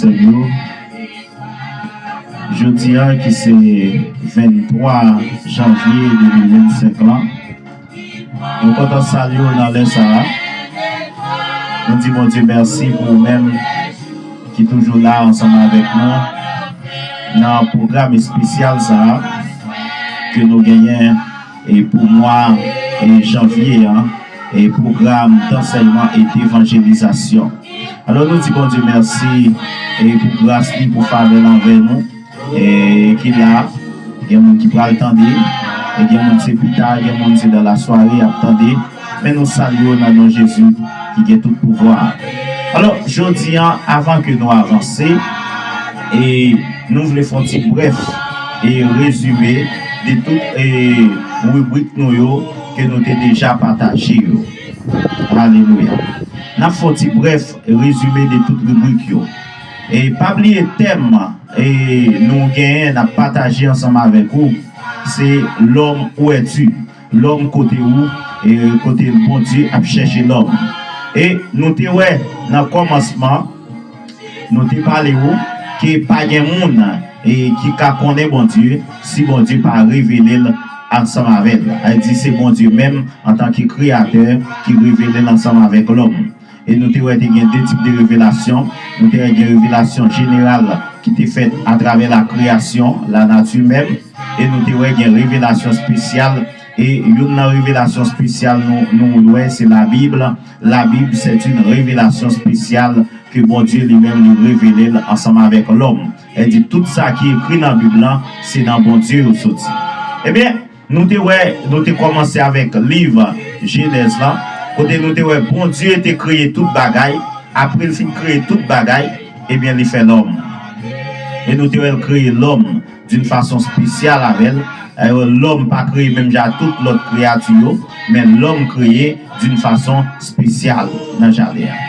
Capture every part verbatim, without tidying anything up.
Yo, jodi a ki se venntwa janvye de mil vennsenk lan, nou kontan salye w nan lè sa a. Nou di Bondye mèsi pou ou menm ki toujou la ansanm avèk nou nan pwogram espesyal sa a ke nou genyen e pou mwa e janvye an, e pwogram dansèyman e devanjelizasyon. Alò, nou di Bondye mèsi e pou gras li, pou favè l anvè nou, e ki la, gen moun ki pral tande, e gen moun se pita, gen moun se dan lasware y ap tande, men nou salye w nan non Jezi ki gen tout pouvwa. Alò, jodi an, avan ke nou avanse, e nou vle fè yon ti brèf e rezime de tout e ribrik nou yo ke nou te deja pataje yo. Alelouya. N ap fè yon ti brèf rezime de tout ribrik yo. E pa bliye tèm e nou genyen, n ap pataje ansanm avèk ou, se L'homme où es-tu? Lòm kote ou, e kote Bondye ap chèche lòm. E nou te wè nan kòmansman, nou te pale ou ke pa gen moun e ki ka konnen Bondye si Bondye pa revele l ansanm avè l. Sa vle di se Bondye menm antanke kreyatè ki revele l ansanm avèk lòm. E nou te wè te gen de tip de revelasyon. Nou te wè gen revelasyon jeneral ki te fèt atravè la kreyasyon, la nati menm. E nou te wè gen revelasyon espesyal. E youn nan revelasyon espesyal nou, nou wè se Labib. Labib, c'est une révélation spéciale ke Bondye li menm li revele l ansanm avèk lòm. E di tout sa ki ekri nan Bib lan, se nan Bondye yo soti. Ebyen, nou te wè, nou te kòmanse avèk liv Jenèz lan, kote nou te wè Bondye te kreye tout bagay, apre l fin kreye tout bagay, ebyen, li fè lòm. E nou te wè l kreye lòm d'une façon spéciale avè l. Dayè, lòm pa kreye menm jan ak tout lòt kreyati yo, men lòm kreye d'une façon spéciale nan jaden an.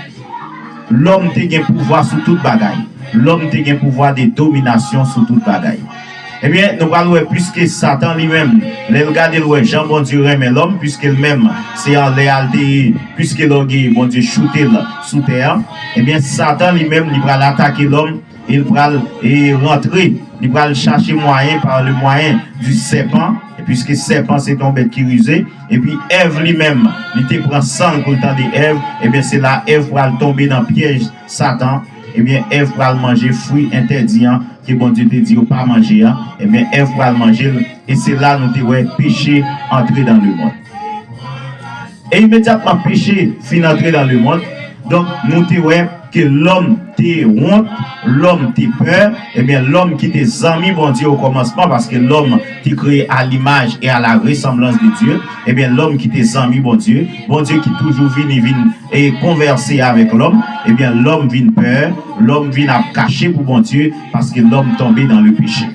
Lòm te gen pouvwa sou tout bagay. Lòm te gen pouvwa de dominasyon sou tout bagay. Ebyen, nou pral wè, piske Satan li menm, lè l gade l wè jan Bondye renmen lòm, piske l menm, se anlè a l te ye, piske lògèy Bondye choute l sou tè a, ebyen, Satan li menm, li pral atake lòm, e l pral, e, rantre, li pral chache mwayen, par le moyen du serpent, e piske sèpan se te yon bèt ki rize, epi Èv li menm, li te pran san l pou l tande Èv, ebyen, se la Èv pral tonbe nan pyèj Satan, ebyen, Èv pral manje fwi entèdi an, ke Bondye te di yo pa manje an, ebyen, Èv pral manje l, e se la nou te wè peche antre dans le monde. E imedyatman peche fin antre dans le monde, donk, nou te wè ke lòm te wont, lòm te pè, ebyen, lòm ki te zanmi Bondye o kòmansman, paske lòm te kreye à l'image et à la ressemblance de Dieu, ebyen, lòm ki te zanmi Bondye, Bondye ki toujou vini vin e konvèse avèk lòm, ebyen, lòm vin pè, lòm vin ap kache pou Bondye, paske lòm tonbe dans le péché.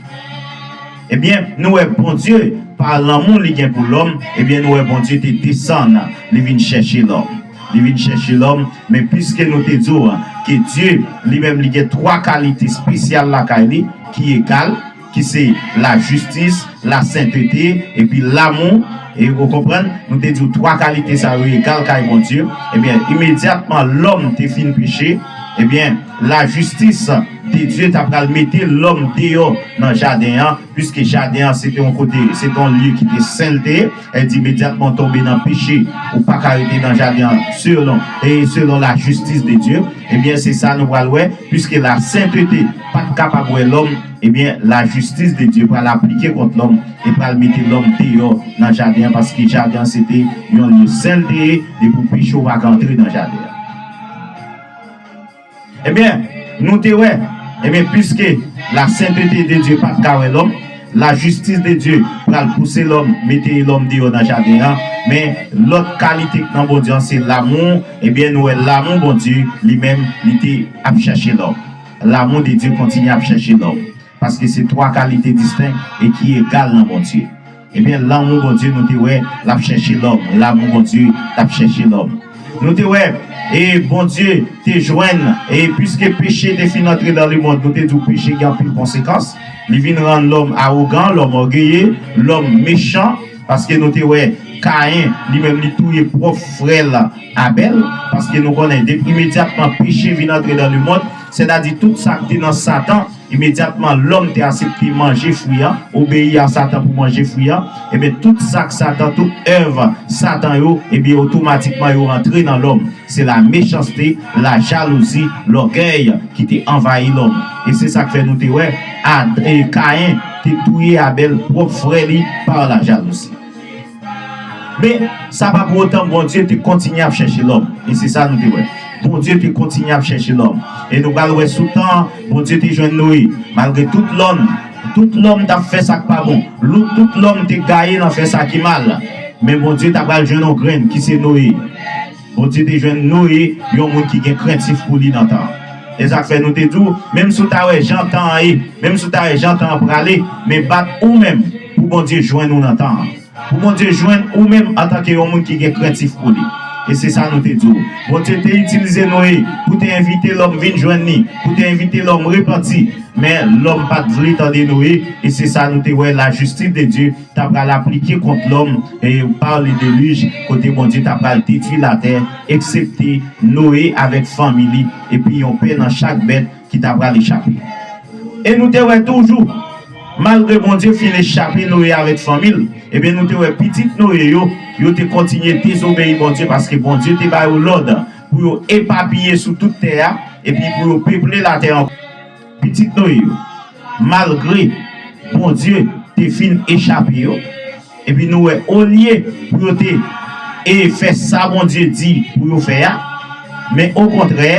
Ebyen, nou wè Bondye, pa lanmou li gen pou lòm, ebyen, nou wè Bondye te desann, li vin chèche lòm. Li vin chèche lòm, men piske nou te di w ke Dye, li menm, li gen twa kalite espesyal lakay li, ki egal, ki se lajistis, lasentete, epi lanmou. E ou konprann, nou te di w twa kalite sa yo egal kay Bondye. Ebyen, imedyatman lòm te fin peche, ebyen, lajistis de Dye ta pral mete lòm deyò nan jaden an, piske jaden an se te yon kote, se te yon lye ki te sen l te ye. E di imedyatman w tonbe nan peche, ou pa ka rete nan jaden an selon, e selon lajistis de Dye. Ebyen, se sa nou pral wè, piske lasentete pa t kapab wè lòm, ebyen, lajistis de Dye pral aplike kont lòm e pral mete lòm deyò nan jaden an, paske jaden an se te yon lye sen l te ye, depi w peche, w pa ka antre nan jaden an. Ebyen, nou te wè, ebyen, piske lasentete de Dye pa t ka wè lòm, lajistis de Dye pral pouse lòm, mete lòm deyò nan jaden an, men lòt kalite k nan Bondye an se lanmou, ebyen, nou wè lanmou Bondye, li menm, li te ap chèche lòm. Lanmou de Dye kontinye ap chèche lòm. Paske se twa kalite distenk e ki egal nan Bondye. Ebyen, lanmou Bondye, nou te wè, l ap chèche lòm. Lanmou Bondye, l ap chèche lòm. Nou te wè, e Bondye te jwenn, e piske peche te fin antre dans le monde, nou te di w peche gen anpil konsekans. Li vin rann lòm awogan, lòm ògeye, lòm mechan, paske nou te wè Kayen, li menm, li touye pwòp frè l Abèl, paske nou konnen, depi imedyatman peche vin antre dans le monde, Sètadi tout sa k te nan Satan, imedyatman lòm te aksepte manje fwi a, obeyi a Satan pou manje fwi a, ebyen tout sa k Satan, tout èv Satan yo, ebyen otomatikman yo rantre nan lòm. Se la mechanste, la jalouzi, lògèy ki te anvayi lòm. E se sa k fè nou te wè Ad, e Kayen te touye Abèl, pwòp frè li, pa la jalouzi. Men, sa pa pou otan Bondye te kontinye ap chèche lòm. E se sa nou te wè. Bondye te kontinye ap chèche lòm. E nou pral wè sou tan, Bondye te jwenn Noye. Malgre tout lòm, tout lòm t ap fè sa k pa bon. Lou- Tout lòm te gaye nan fè sa ki mal. Men Bondye ta pral jwenn yon grenn ki se Noye. Bondye te jwenn Noye, yon moun ki gen krentif pou li nan tan an. E sa k fè nou te di w, menm si w ta wè jan tan an ye, menm si w ta wè jan tan an prale, men bat ou menm pou Bondye jwenn ou nan tan an. Pou Bondye jwenn ou menm antanke yon moun ki gen krentif pou li. E se sa nou te di w. Bondye te itilize Noye pou te envite lòm vin jwenn li, pou te envite lòm repanti. Men lòm pa t vle tande Noye, e se sa nou te wè lajistis de Dye ta pral aplike kont lòm, e pa le delij, kote Bondye ta pral detwi latè, eksepte Noye avèk fanmi li, epi yon pè nan chak bèt ki ta pral echape. E nou te wè toujou, malgre Bondye fin echape Noye avèk fanmi l, ebyen nou te wè pitit Noye yo, yo te kontinye dezobeyi Bondye, paske Bondye te ba yo lòd pou yo epapiye sou tout tè a, epi pou yo peple latè ankò. Pitit Noye yo, malgre Bondye te fin echape yo, epi nou wè, olye pou yo te, e fè sa Bondye di pou yo fè a, men okontrè,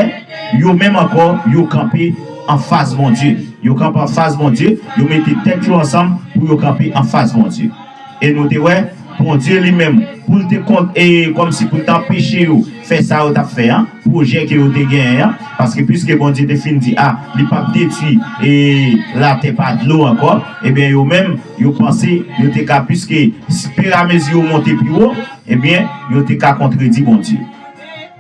yo menm ankò, yo kanpe anfas Bondye. Yo kanpe anfas Bondye, yo mete tèt yo ansanm pou yo kanpe anfas Bondye. E nou te wè, Bondye li menm, pou l te kont, e kòmsi pou l te anpeche yo fè sa yo t ap fè an, pwojè ke yo te genyen an, paske piske Bondye te fin di, a, li p ap detwi, e, latè pa dlo ankò, ebyen, yo menm, yo panse, yo te ka, piske, s- peramezi yo monte pi wo, ebyen, yo te ka kontredi Bondye.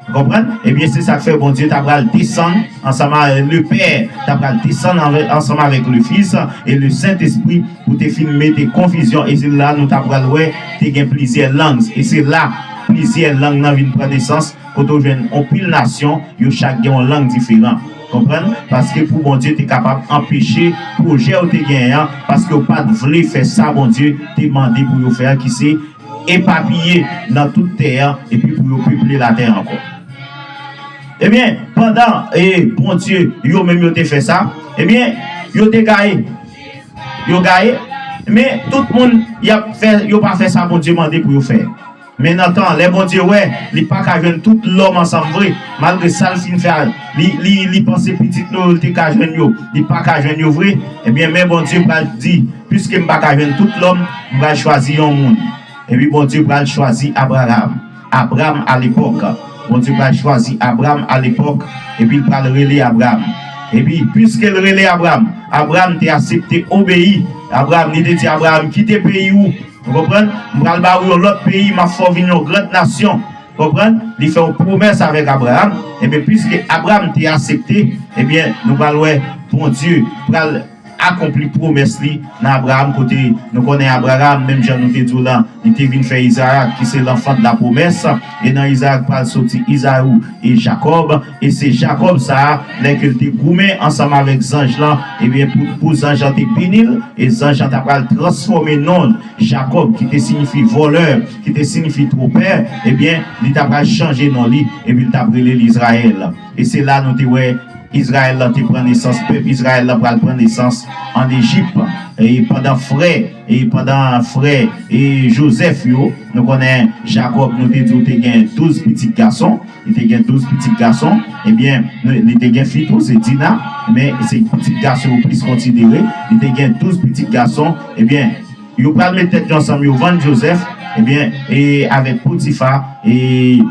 Konprann? Ebyen, se sa k fè Bondye ta pral desann ansanm avèk le Pè, ta pral desann anvè- ansanm avèk le Fis e le Sentespri pou te fin mete konfizyon. E se la nou ta pral wè te gen plizyè lang. E se la plizyè lang nan vin pran nesans, kote w jwenn yon pil nasyon, yo chak gen yon lang diferan. Konprann? Paske pou Bondye te kapab anpeche pwojè yo te genyen an, paske yo pa t vle fè sa Bondye te mande pou yo fè an, ki se epapiye nan tout tè a, epi pou yo peple latè ankò. Ebyen, pandan, e, Bondye, yo menm yo te fè sa, ebyen, yo te gaye. Yo gaye, men tout moun, y ap fè, yo pa fè sa Bondye mande pou yo fè. Men nan tan, lè Bondye wè, li pa ka jwenn tout lòm ansanm vre, malgre sa l fin fè a, li, li, li panse pitit nou yo, li te ka jwenn yo, li pa ka jwenn yo vre, ebyen, men Bondye pral di, piske m pa ka jwenn tout lòm, m pral chwazi yon moun. Epi Bondye pral chwazi Abraram. Abram alepòk. Bondye pral chwazi Abram alepòk, epi l pral rele Abram. Epi, piske l rele Abram, Abram te aksepte obeyi. Abram, li te di Abraram, kite peyi w. Ou konprann? M pral ba ou yon lòt peyi, m ap fè w vin yon gran nasyon. Konprann? Li fè yon pwomès avèk Abraram. Ebyen, piske Abraram te aksepte, ebyen, nou pral wè Bondye pral akonpli pwomès li nan Abraram, kote nou konnen Abraram, menm jan nou te di w lan, li te vin fè Izarak, ki se l'enfant de la promesse, e nan Izarak pral soti Izaou e Jakòb, e se Jakòb sa a, lè ke l te goumen ansanm avèk zanj lan, ebyen, pou, pou zanj lan te beni l, e zanj lan ta pral transfòme non l, Jakòb, ki te siyifi vòlè, ki te siyifi twopè, ebyen, li ta pral chanje non li, epi l t ap rele l Izrayèl. E se la nou te wè Izrayèl lan te pran nesans, pèp Izrayèl lan pral pran nesans ann Ejip. E pandan frè, e pandan frè, e Jozèf yo, nou konnen Jakòb, nou te di w te gen douz pitit gason, li te gen douz pitit gason, ebyen, nou- li te gen fi tou, se Dina, men se pitit gason yo plis konsidere, li te gen douz pitit gason, ebyen, yo pral met tèt yo ansanm, yo vann Jozèf, ebyen, e avèk Potifa, e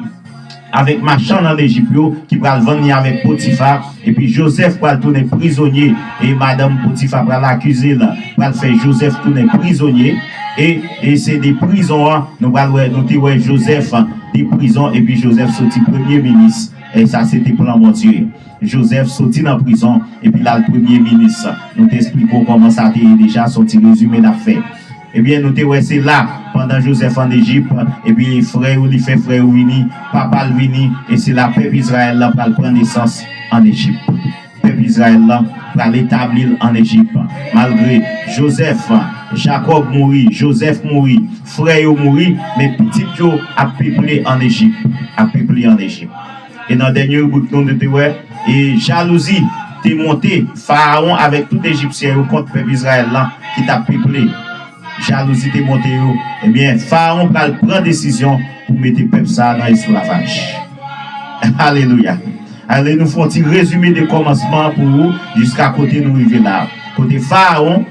avèk machann ann Ejip yo, ki pral vann li avèk Potifa, epi Jozèf pral tounen prizonye, e madanm Potifa pral akize l, pral fè Jozèf tounen prizonye, e, e se de prizon an, nou pral wè, nou te wè Jozèf de prizon, epi Jozèf soti premye minis, e sa se te plan Bondye. Jozèf soti nan prizon, epi l al premye minis. Nou te eksplike w kòman sa te ye deja, se yon ti rezime n ap fè. Ebyen, nou te wè se la, pandan Jozèf ann Ejip, epi frè yo, li fè frè yo vini, papa l vini, e se la pèp Izrayèl la pral pran nesans ann Ejip. Pèp pèp Izrayèl lan, pral etabli l ann Ejip. Malgre Jozèf, Jakòb mouri, Jozèf mouri, frè yo mouri, men pitit yo ap peple ann Ejip, ap peple ann Ejip. E nan dènye ribrik nou, nou te wè, e jalouzi te monte Farawon avèk tout Ejipsyen yo kont pèp Izrayèl lan ki t ap peple. Jalouzi te monte yo. Ebyen, Farawon pral pran desizyon pou mete pèp sa a nan esklavaj. Alelouya. Ale, nou fè yon ti rezime de kòmansman pou ou jiska kote nou rive la. Kote Farawon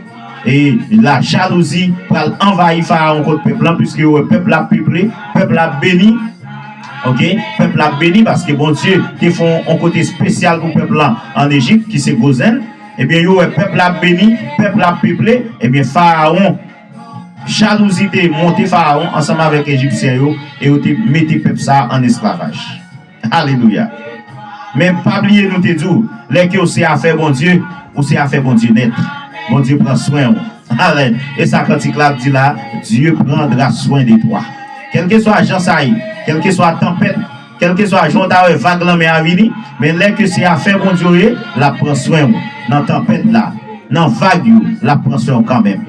e la jalouzi pral anvayi Farawon kont pèp lan, piske yo wè pèp la ap peple, pèp la ap beni. Oke, pèp la ap beni paske Bondye te fè yon kote espesyal pou pèp lan ann Ejip, ki se Gozen. Ebyen, yo wè pèp la ap beni, pèp la ap peple. Ebyen, Farawon, jalouzi te monte Farawon ansanm avèk Ejipsyen yo, e yo te mete pèp sa a ann esklavaj. Alelouya. Men pa bliye, nou te di w, lè ke w se afè Bondye, ou se afè Bondye nèt. Bondye pran swen w. Amèn. E sa kantik la ap di la, Dieu prendra soin de toi. Kèlkeswa jan sa ye, kèlkeswa tanpèt, kèlkeswa jan w ta wè vag lanmè a vini, men lè ke se afè Bondye w ye, l ap pran swen w. Nan tanpèt la, nan vag yo, l ap pran swen w kanmenm.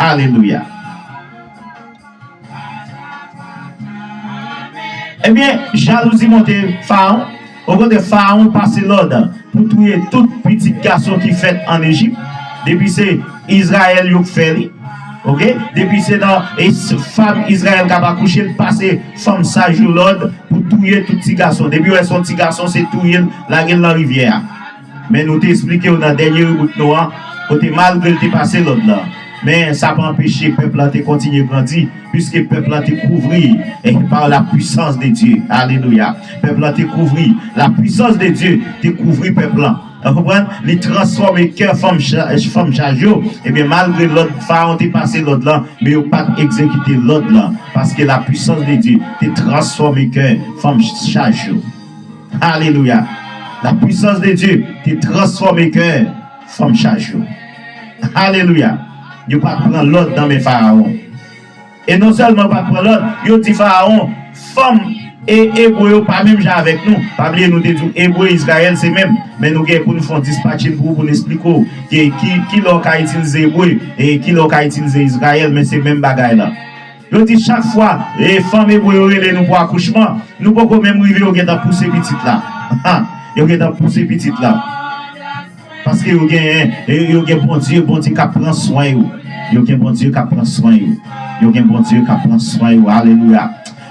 Alelouya. Ebyen, jalouzi monte Farawon. Okontrè, Farawon pase lòd pou touye tout pitit gason ki fèt ann Ejip. Depi se Izrayèl yo k fè li. Oke? Depi se nan e s- fanm Izrayèl k ap akouche, l pase fanm saj yo lòd pou touye tout ti gason. Depi w wè se yon ti gason, se touye l, lage l nan rivyè a. Men nou te esplike w nan dènye ribrik nou an, kote malgre l te pase lòd lan, men sa pa anpeche pèp lan te kontinye grandi, piske pèp lan te kouvri, eh, par la puissance de Dieu. Alelouya. Pèp lan te kouvri, la puissance de Dieu te kouvri pèp lan. Ou konprann? Li transfòme kè fanm cha- fanm chaj yo. Ebyen, malgre lòd, Farawon te pase lòd lan, men yo pa t egzekite lòd lan, paske la puissance de Dieu te transfòme kè fanm chaj yo. Alelouya. La puissance de Dieu te transfòme kè fanm chaj yo. Alelouya. Yo pa t pran lòd nan men Farawon. E non sèlman yo pa t pran lòd, yo di Farawon, fanm e ebre yo pa menm jan avèk nou. Pa bliye nou te di w ebre, Izrayèl se menm. Men nou gen pou nou fè yon dispatching pou ou, pou nou esplike w ki, ki, ki lè w ka itilize ebre e ki lè w ka itilize Izrayèl, men se menm bagay la. Yo di chak fwa e fanm ebre yo rele nou pou akouchman, nou poko menm rive, yo gentan pouse pitit la. Yo gentan pouse pitit la. Paske yo gen, yo gen Bondye, Bondye k ap pran swen yo. Yo gen Bondye k ap pran swen yo. Yo gen Bondye k ap pran swen yo. Alelouya.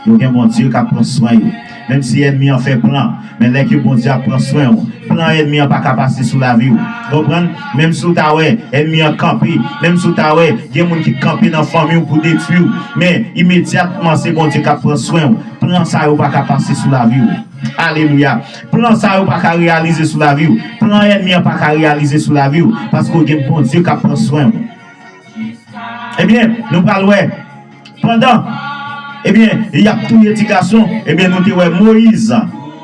Yo gen Bondye k ap pran swen yo. Menm si ènmi an fè plan, men lè ke Bondye ap pran swen w, plan ènmi an pa ka pase sou lavi w. Konprann? Menm si w ta wè ènmi an kanpe, menm si w ta wè gen moun ki kanpe nan fanmi w pou detwi w, men imedyatman se Bondye k ap pran swen w. Plan sa yo pa ka pase sou lavi w. Alelouya. Plan sa yo pa ka reyalize sou lavi w. Plan ènmi an pa ka reyalize sou lavi w, paske w gen Bondye k ap pran swen w. Ebyen, nou pral wè. Pandan, ebyen, y ap touye ti gason, ebyen, nou te wè Moyiz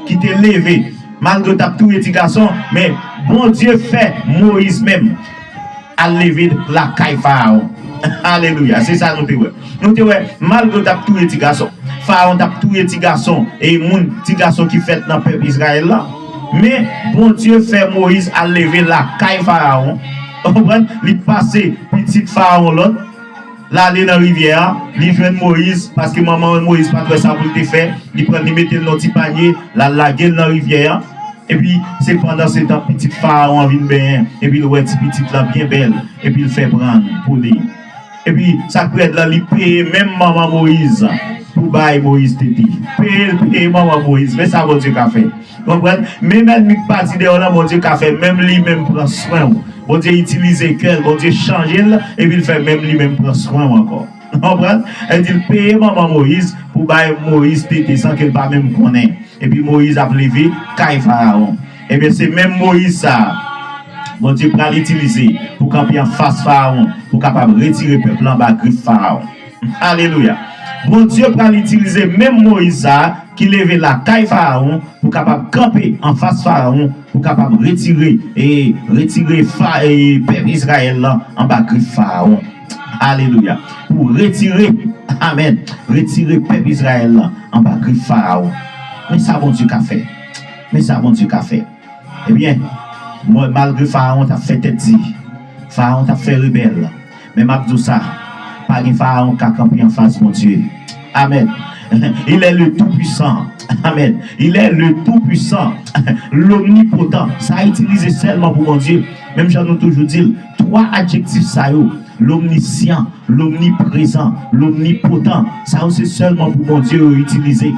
ki te leve. Malgre yo t ap touye ti gason, men Bondye fè Moyiz menm al leve lakay Farawon. Alelouya, se sa nou te wè. Nou te wè, malgre yo t ap touye ti gason, Farawon t ap touye ti gason, e moun, ti gason ki fèt nan pèp Izrayèl la. Men, Bondye fè Moyiz al leve lakay Farawon. Ou konprann? Li pase pitit Farawon lòd. L ale nan rivyè a, li jwenn Moyiz, paske manman Moyiz pa t wè sa pou l te fè. Li pran l, li mete l nan ti panye, l al lage l nan rivyè a. Epi, se pandan se tan pitit Farawon an vin benyen, epi l wè ti pitit lan byen bèl, epi l fè prann pou li. Epi, sa k pi rèd lan, li peye menm manman Moyiz pou bay Moyiz tete. Peye l, peye manman Moyiz. Men sa Bondye ka fè. Konprann? Menm ènmi k pati dèyè w lan, Bondye ka fè menm li menm pran swen w. Bondye itilize kè l, Bondye chanje l, epi l fè menm li menm pran swen w ankò. Konprann? Li di l peye manman Moyiz pou bay Moyiz tete san ke l pa menm konnen. Epi Moyiz ap leve kay Farawon. Ebyen, se menm Moyiz sa a Bondye pral itilize pou kanpe anfas Farawon, pou kapab retire pèp lan anba grif Farawon. Alelouya. Bondye pral itilize menm Moyiz sa a ki leve lakay Farawon pou kapab kanpe anfas Farawon, pou kapab retire, e retire fa, e pèp Izrayèl lan anba grif Farawon. Alelouya. Pou retire, amèn, retire pèp Izrayèl lan anba grif Farawon. Men sa Bondye ka fè. Men sa Bondye ka fè. Ebyen, Mwen, malgre Farawon t ap fè tèt di, Farawon t ap fè rebèl, men m ap di w sa, pa gen Farawon k ka kanpe anfas Bondye. Amèn. Il est le Tout-Puissant. Amèn. Il est le Tout-Puissant. L'Omnipotent. Sa itilize sèlman pou Bondye. Menm jan nou toujou di l, twa adjektif sa yo, lomnisyan, lomniprezan, lomnipotan, sa yo se sèlman pou Bondye yo itilize.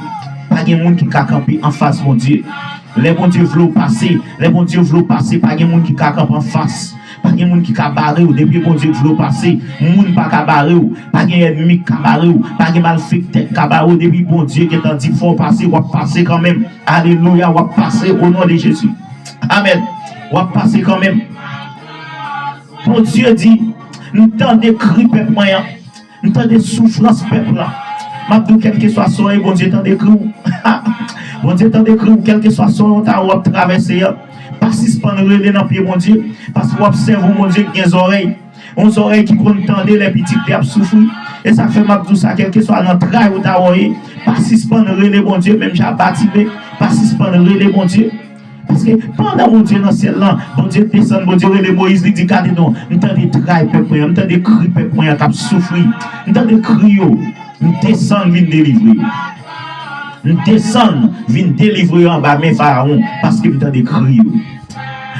Pa gen moun ki ka kanpe anfas Bondye. Lè Bondye vle w pase, lè Bondye vle w pase, pa gen moun ki ka kanpe anfas. Pa gen moun ki ka bare w. Depi Bondye vle w pase, moun pa ka bare w. Pa gen ènmi k ka bare w. Pa gen malfektè k ka bare w. Depi Bondye gentan di fò w pase, w ap pase kanmenm. Alelouya, w ap pase o non de Jezi. Amèn. W ap pase kanmenm. Bondye di, m tande kri pèp mwen an. M tande soufrans pèp la. M ap di w, kèlkeswa sa w ye, Bondye tande kri w. Bondye tande kri w, kèlkeswa sa w ta w ap travèse an. Pa sispann rele nan pye Bondye, paske w ap sèvi yon Bondye ki gen zòrèy. Yon zòrèy ki konn tande lè pitit li ap soufri. E sa k fè m ap di w sa, kèlkeswa nan tray ou ta w ye, pa sispann rele Bondye, menm jan Batime, pa sispann rele Bondye. Paske pandan Bondye nan syèl lan, Bondye desann, Bondye rele Moyiz, li di, gade non, m tande tray pèp mwen an, m tande kri pèp mwen an k ap soufri, m tande kri yo, m desann vin delivre yo. M desann vin delivre yo anba men Farawon, paske m tande kri yo.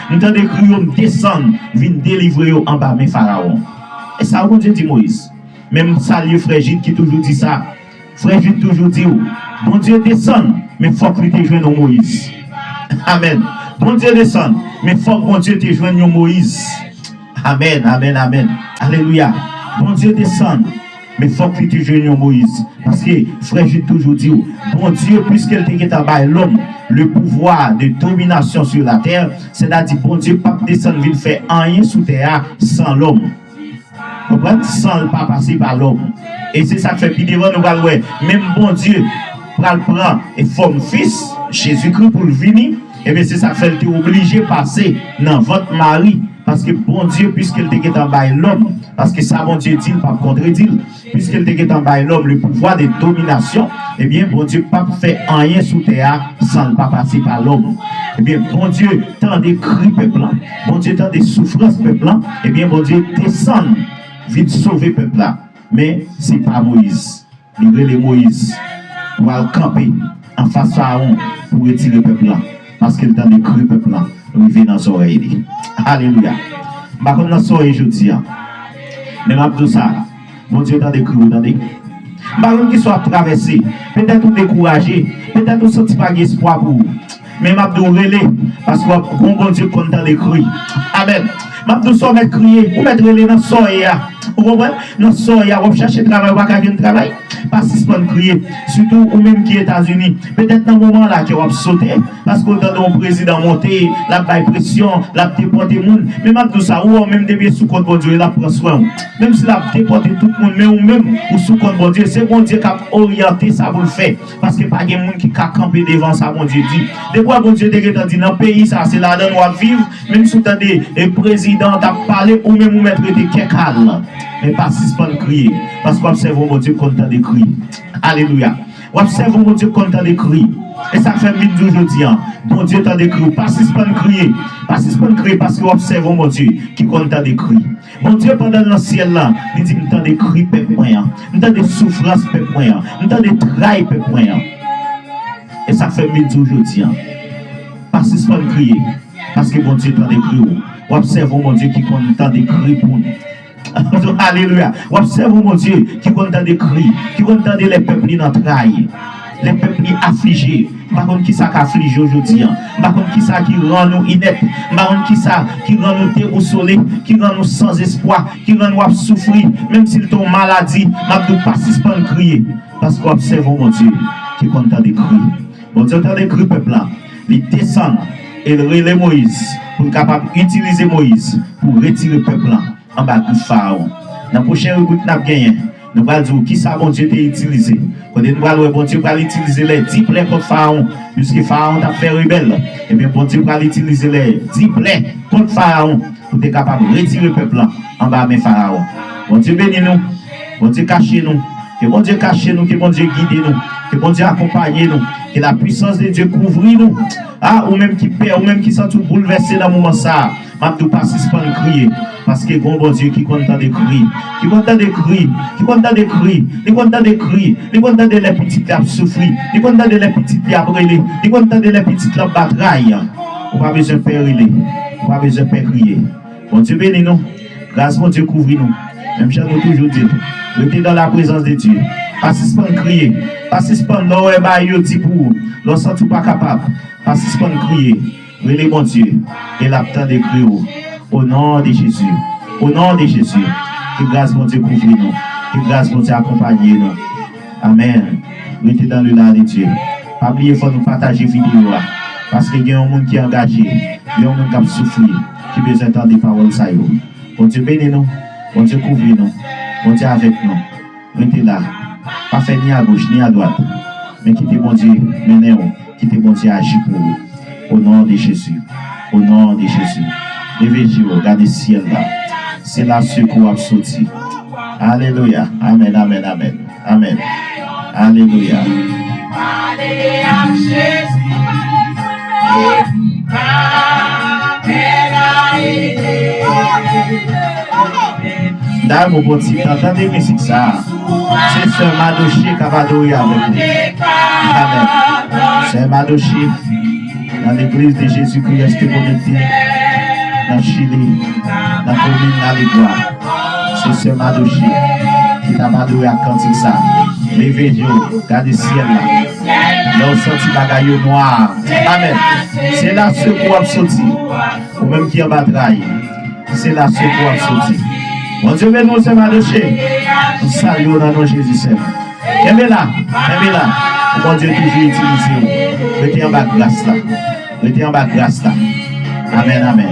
M tande kri yo, m desann vin delivre yo anba men Farawon. E sa Bondye di Moyiz. Men m salye frè Jid ki toujou di sa. Frè Jid toujou di w, Bondye desann, men fòk li te jwenn yon Moyiz. Amèn. Bondye desann, men fòk Bondye te jwenn yon Moyiz. Amèn, amèn, amèn. Alelouya. Bondye desann, men fòk li te jwenn yon Moyiz. Paske frè Jid toujou di w, Bondye, piske l te gentan bay lòm le pouvoir de domination sur la terre, sètadi Bondye p ap desann vin fè anyen sou tè a san lòm. Konprann? San l pa pase pa lòm. E se sa k fè pi devan nou pral wè, menm Bondye pral pran e fòm fis, Jezikri, pou l vini. Ebyen, se sa k fè l te oblije pase nan vant Mari, paske Bondye, piske l te gentan bay lòm, paske sa Bondye di, l p ap kontredi l, piske l te gentan bay lòm le pouvoir de domination, ebyen, Bondye p ap fè anyen sou tè a san l pa pase pa lòm. Ebyen, Bondye tande kri pèp lan. Bondye tande soufrans pèp lan. Ebyen, Bondye desann vin sove pèp la. Men, se pa Moyiz. Li rele Moyiz pou al kanpe anfas Farawon pou retire pèp lan. Paske l tande kri pèp lan rive nan zòrèy li. Alelouya. M pa konn nan sa w ye jodi a. Men m ap di w sa. Bondye tande kri w, tande. M pa konn kisa w ap travèse. Petèt ou dekouraje. Petèt ou santi pa gen espwa pou ou. Men m ap di w rele, paske w ap gon Bondye k konn tande kri. Amèn. M ap di w sa w mèt kriye. Ou mèt rele nan sa w ye a. Ou konprann? Nan sa w ye a, w ap chache travay, ou pa ka jwenn travay. Pa sispann kriye. Sitou ou menm ki Etazini. Petèt nan moman la kè w ap sote. Paske w tande yon prezidan monte, l ap bay presyon, l ap depòte moun. Men m ap di w sa, ou wè w menm depi e sou kont Bondye, l ap pran swen w. Menm si l ap depòte tout moun, men ou menm, ou sou kont Bondye. Se Bondye k ap oryante sa pou l fè. Paske pa gen moun ki ka kanpe devan sa Bondye di. Depi w wè Bondye te gentan di nan peyi sa, se ladan l w ap viv, menm si w tande e prezidan an t ap pale, ou menm ou mèt rete kè kal. Men pa sispann kriye. Paske w ap sèvi yon Bondye k konn tande kri. Alelouya. W ap sèvi yon Bondye k konn tande kri. E sa k fè m vin di w jodi a, Bondye tande kri w. Pa sispann kriye. Pa sispann kriye paske w ap sèvi yon Bondye ki konn tande kri. Bondye, pandan l nan syèl la, li di, m tande kri pèp mwen an. M tande soufrans pèp mwen an. M tande tray pèp mwen an. E sa k fè m vin di w jodi a, pa sispann kriye, paske Bondye tande kri w. W ap sèvi yon Bondye ki konn tande kri pou nou. Alelouya. W ap sèvi yon Bondye ki konn tande kri, ki konn tande lè pèp li nan tray, lè pèp li aflije. M pa konn kisa k aflije w jodi a. M pa konn kisa ki rann ou inèt. M pa konn kisa ki rann ou debousole, ki rann ou sanzespwa, ki rann w ap soufri. Menm si l te yon maladi, m ap di w pa sispann kriye, paske w ap sèvi yon Bondye ki konn tande kri. Bondye tande kri pèp la. Li desann e l rele Moyiz pou l kapab itilize Moyiz pou retire pèp la anba grif Farawon. Nan pwochen ribrik n ap genyen, nou pral di w kisa Bondye te itilize. Kote nou pral wè Bondye pral itilize lè di plè kont Farawon, piske Farawon t ap fè rebèl. Ebyen, Bondye pral itilize lè di plè kont Farawon pou te kapab retire pèp la anba men Farawon. Bondye beni nou. Bondye kache nou. Ke Bondye kache nou, ke Bondye gide nou. Ke Bondye akonpaye nou. Ke la puissance de Dieu kouvri nou. A, ou menm ki pè, ou menm ki santi w boulvèse nan moman sa a, m ap di w pa sispann kriye. Paske gon Bondye ki konn tande kri. Ki konn tande kri. Ki konn tande kri. Li konn tande kri. Li konn tande lè pitit li ap soufri. Li konn tande lè pitit li ap rele. Li konn tande lè pitit li ap batray. Ou pa bezwen pè rele. Ou pa bezwen pè kriye. Bondye beni nou. Gras Bondye kouvri nou. Menm jan nou toujou di l, rete dans la présence de Dieu. Pa sispann kriye. Pa sispann lè w wè bagay yo di pou ou. Lè w santi w pa kapab. Pa sispann kriye. Rele Bondye. E l ap tande kri w. O non de Jezi. O non de Jezi. Ke gras Bondye kouvri nou. Ke gras Bondye akonpaye nou. Amèn. Rete dans le la de Dieu. Pa bliye fò nou pataje videyo a. Paske gen yon moun ki angaje. Gen yon moun k ap soufri. Ki bezwen tande pawòl sa yo. Bondye beni nou. Bondye kouvri nou. Bondye avèk nou. Rete la. Pa fè ni agoch ni adwat. Men kite Bondye mennen w. Kite Bondye aji pou ou. O non de Jezi. O non de Jezi. Leve je w, gade syèl la. Se la sekou w ap soti. Alelouya. Amèn, amèn, amèn. Amèn. Alelouya. Dayè, mwen pran ti tan, tande mizik sa a. Se sè Madoche k ap adore avèk nou. Amèn. Sè Madoche, nan Legliz de Jezi Kri Reste Connecté, nan Chili, nan komin Lalegwa. Se sè Madoche ki t ap adore ak kantik sa. Leve je w, gade syèl la. Lè w santi bagay yo nwa. Amèn. Se la sekou w ap soti. Ou menm ki anba tray. Se la sekou w ap soti. Bondye beni w, sè Madoche. M salye w nan non Jezi, sè m. Kenbe la, kenbe la. Pou Bondye toujou itilize w. Rete anba gras la. Rete anba gras la. Amèn, amèn.